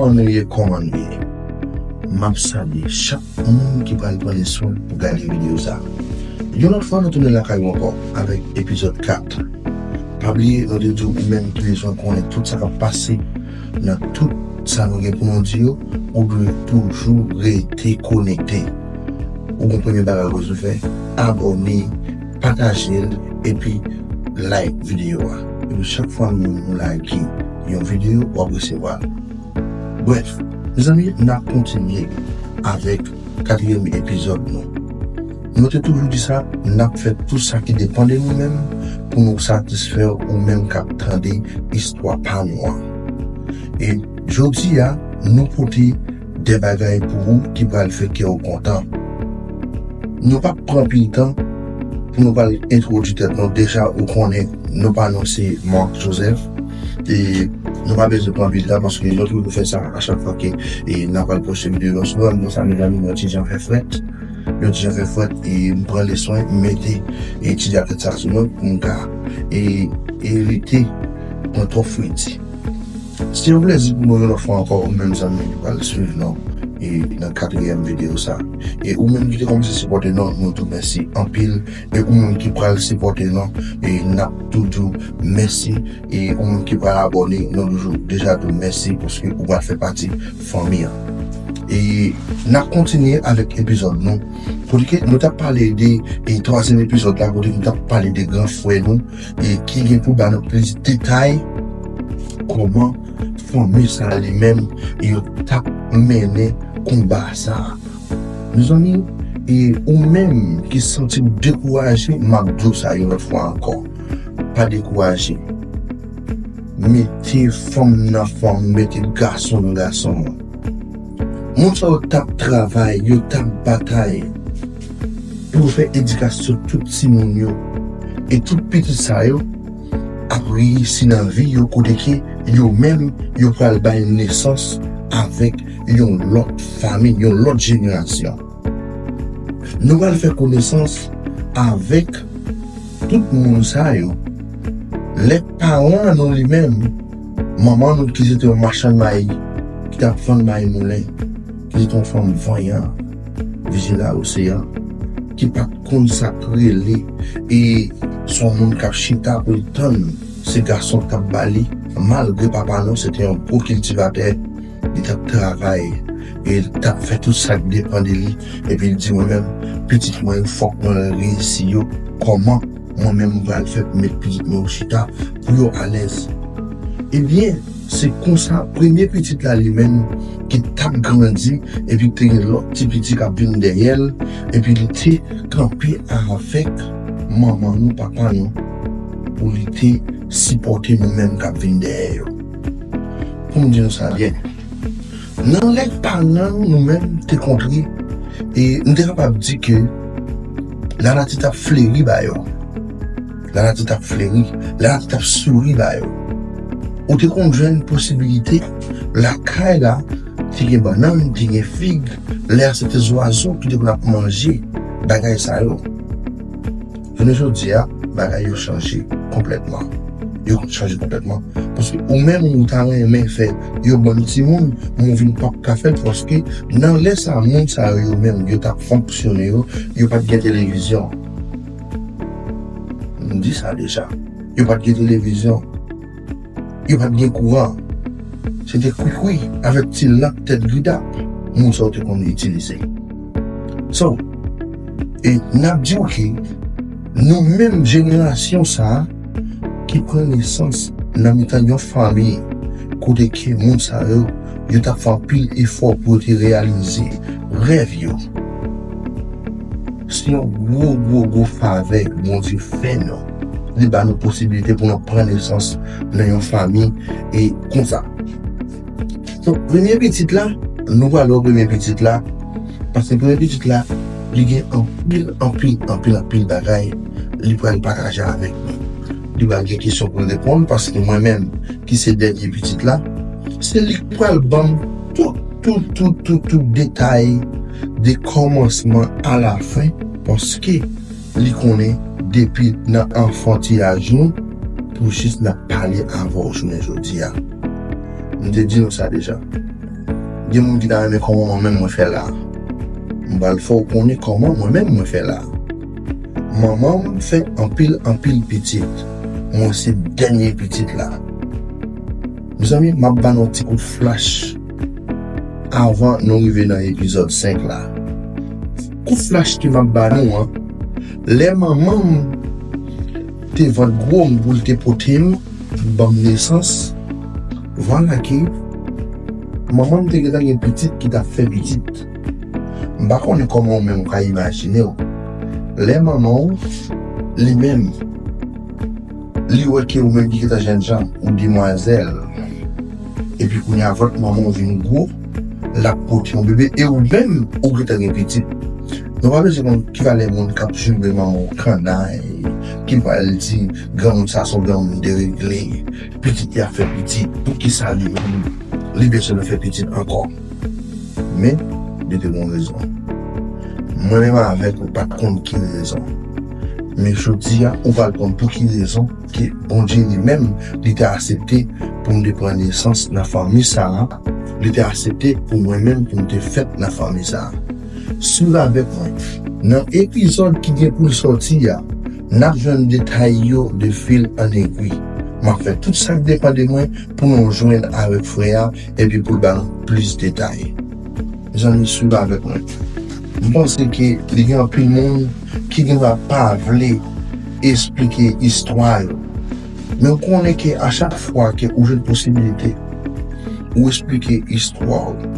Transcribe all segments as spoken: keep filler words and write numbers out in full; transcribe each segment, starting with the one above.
Kòman nou ye, kòman nou ye? M ap salye chak moun ki pral pran le swen pou gade videyo sa. Yon lòt fwa, nou tounen lakay ou ankò avèk epizòd kat. Pa bliye, nou te di w, ou menm ki bezwen konnen tout sa k ap pase nan tout sa nou gen pou nou di yo, ou dwe toujou rete konekte. Ou gen premye bagay ou bezwen fè, abòne, pataje l, epi like videyo a. Epi chak fwa nou, nou like yon videyo, w ap resevwa l. Brèf, mezanmi, n ap kontinye avèk katriyèm epizòd nou. Nou te toujou di sa, n ap fè tout sa ki depann de nou menm pou nou satisfè ou menm k ap tande istwa pa nou an. E jodi a, nou pote de bagay pou ou ki pral fè kè w kontan. Nou p ap pran pil tan pou nou pral entwodui tèt nou. Deja, ou konnen, non pa nou se Marc Joseph. E nou pa bezwen pran pil tan paske nou toujou fè sa a chak fwa ke, e, n ap pral poste videyo yo sou nou. Bon, sa, mezanmi, yon ti jan fè frèt. Yon ti jan fè frèt, e m pran le swen, m mete, e, ti jakèt sa sou mwen pou m ka, e, evite pran twòp fredi. Se yon plèzi pou mwen yon lòt fwa ankò, ou menm zanmi ki pral swiv nou, e, nan katriyèm videyo sa. E ou menm ki te kòmanse sipòte nou, nou di w mèsi anpil. E ou menm ki pral sipòte nou, e n ap tou di w mèsi. E ou menm ki pral abòne, nou toujou deja di w mèsi paske ou pral fè pati fanmi an. E n ap kontinye avèk epizòd nou. Kote ke nou t ap pale de, e twazyèm epizòd la, kote ke nou t ap pale de gran frè nou, e ki gen pou ba nou plis detay kòman fanmi sa a li menm, e yo t ap mennen konba sa a. Mezanmi, e ou menm ki santi w dekouraje, m ap di w sa yon lòt fwa ankò. Pa dekouraje. Mete fanm nan fanm, mete gason nan gason. Moun sa yo t ap travay, yo t ap batay pou yo fè edikasyon tout timoun yo. E tout pitit sa yo ap reyisi nan vi yo, kote ke yo menm, yo pral bay nesans avèk yon lòt fanmi, yon lòt jenerasyon. Nou pral fè konesans avèk tout moun sa yo. Lè paran nou li menm, manman nou ki se te yon machann mayi, ki t ap vann mayi moulen, ki se te yon fanm vanyan, Vijila Oseyan, ki pa t konn sa k rele, e se yon moun k ap chita pou l tann se gason k t ap ba li, malgre papa nou se te yon gwo kiltivatè, li t ap travay, e l t ap fè tout sa k depann de li, epi l di, mwen menm, pitit mwen yo, fòk mwen reyisi yo. Kòman mwen menm m pral fè pou met pitit mwen yo chita, pou yo alèz? Ebyen, se konsa, premye pitit la li menm, ki t ap grandi, epi te gen lòt ti pitit k ap vin dèyè l, epi li te kanpe avèk manman nou, papa nou, pou li te sipòte nou menm k ap vin dèyè yo. Pou m di nou sa byen, nan lè paran nou menm te kontre, e nou te kapab di ke lanati t ap fleri ba yo. Lanati t ap fleri, lanati t ap souri ba yo. Ou te konn jwenn posibilite lakay la, te gen bannann, te gen fig, lè a se te zwazo ki te konn ap manje bagay sa yo. Jounen jodi a, bagay yo chanje konplètman. Yo chanje konplètman. Paske ou menm ou ta renmen fè yon bann timoun, men ou vin p ap ka fè l paske nan lè sa, moun sa yo, yo menm, yo t ap fonksyone yo, yo pa t gen televizyon. M di sa deja. Yo pa t gen televizyon. Yo pa t gen kouran. Se te kwikwi avèk ti lanp tèt gridap moun sa yo te konn itilize. So, e n ap di w ke nou menm jenerasyon sa a ki pran nesans nan mitan yon fanmi kote ke moun sa yo, yo t ap fè anpil efò pou yo te reyalize rèv yo. Se yon gwo, gwo, gwo favè Bondye fè nou. Li ba nou posibilite pou nou pran nesans nan yon fanmi e konsa. Donk, premye pitit la, nou pral wè premye pitit la, paske premye pitit la, li gen anpil, anpil, anpil, anpil bagay li pral pataje avèk nou. Li pral gen kesyon pou l reponn, paske mwen menm, ki se dènye pitit la, se li k pral ban m tout, tout, tout, tout, tout detay de kòmansman a la fen, paske li konnen depi nan anfantiyaj nou, pou jis n ap pale avè w jounen jodi a. M te di nou sa deja. Gen moun ki ta renmen kòman mwen menm mwen fè la. M pral fè w konnen kòman mwen menm mwen fè la. Manman m fè anpil, anpil pitit. Mwen se dènye pitit la. Mezanmi, m ap ba nou ti kout flach avan nou rive nan epizòd senk la. Kout flach ke m ap ba nou an, lè manman m te vant gwo m pou l te pote m, ban m nesans, vwala ke manman m te gentan gen pitit ki t ap fè pitit. M pa konnen kòman ou menm ou ka imajine w. Lè manman w, li menm, li wè ke ou menm ki gentan jènjan, ou demwazèl, epi kounye a vant manman w vin gwo, l ap pote yon bebe, e ou menm, ou gentan gen pitit. Nou pa bezwen konn ki valè moun k ap jwenn manman w kanay, ki pral di, granmoun sa se yon granmoun deregle, pitit li ap fè pitit, poukisa li menm, li bezwen fè pitit ankò? Men, li te gen rezon. Mwen menm avèk ou pa t konn ki rezon. Men jodi a, ou pral konn pou ki rezon ke Bondye li menm, li te aksepte pou m te pran nesans nan fanmi sa a, li te aksepte pou mwen menm pou m te fèt nan fanmi sa a. Swiv avèk mwen. Nan epizòd ki gen pou l sòti a, n ap jwenn detay yo de fil an egwi. M ap fè tout sa k depann de mwen pou nou jwenn avèk frè a epi pou l ba nou plis detay. Mezanmi, swiv avèk mwen. M panse ke li gen anpil moun ki genlè pa vle esplike istwa yo. Men ou konnen ke a chak fwa ke ou jwenn posibilite, ou esplike istwa w,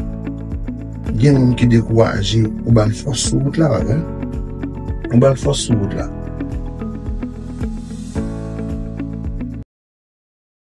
gen moun ki dekouraje, ou ba l fòs sou wout la, pa vre? Ou ba l fòs sou wout la.